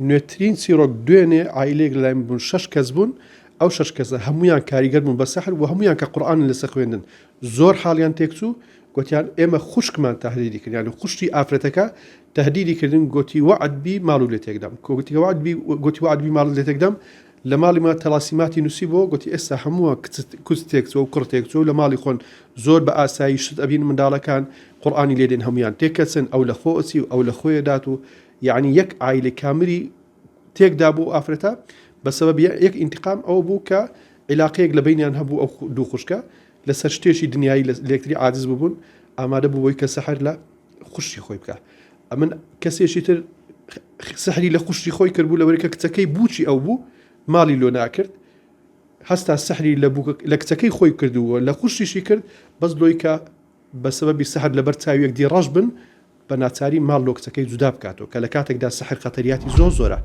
نوێترین چیڕۆک دوێنێ عایلەیەک لەلای من بوون شەش کەس بوون ئەو شەش کەسە هەموویان کاریگەر بوون بە سەحر و هەموویان کە قورئانن لەسەر خوێندن زۆر حاڵیان تێکچوو گۆتیان ئێمە خوشکمان تەهدیدی کرد یانی خوشکی ئافرەتەکە تەهدیدی کردن گۆتی وەعد بی ماڵو لێ تێکدام گۆتی وەعد بی گۆتی وەعد بی ماڵت لێ تێکدام لە ماڵی ما تەلاسیماتی نووسی بۆ گۆتی ئێستا هەمووە کچ تێکچوە و کوڕ تێکچوە و لە ماڵی خۆن زۆر بە ئاسایی شت ئەبین منداڵەکان قورئانی لێ دێن هەموویان تێکەچن ئەو لە خۆ ئەچی و ئەو لە خۆیە دات و یەعنی یەک عایلەی کاملی تێک دابوو ئەو ئافرەتە بە سەبەب یەک ئینتقام ئەوە بوو کە عیلاقەیەک لە بینیان هەبوو ئەو دوو خوشکە لەسەر شتێکی دنیایی لە لێکتری عاجز ببوون ئامادە بوو بۆی کە سەحر لە خوشکی خۆی بکە ئەمن کەسێکی تر سەحری لە خوشکی خۆی کردبوو لەوەی کە کچەکەی بووکی ئەو بوو ماڵی لۆ ناکرد هەستا سەحری لە لە کچەکەی خۆی کردووە لە خوشتیشی کرد بەس لۆی کە بە سەبەبی سەحر لەبەر چاویەک دی ڕەش بن بە ناچاری ماڵ لۆ کچەکەی جودا بکاتەوە کە لە کاتێکدا سحر خەتەریاتی زۆر زۆرە.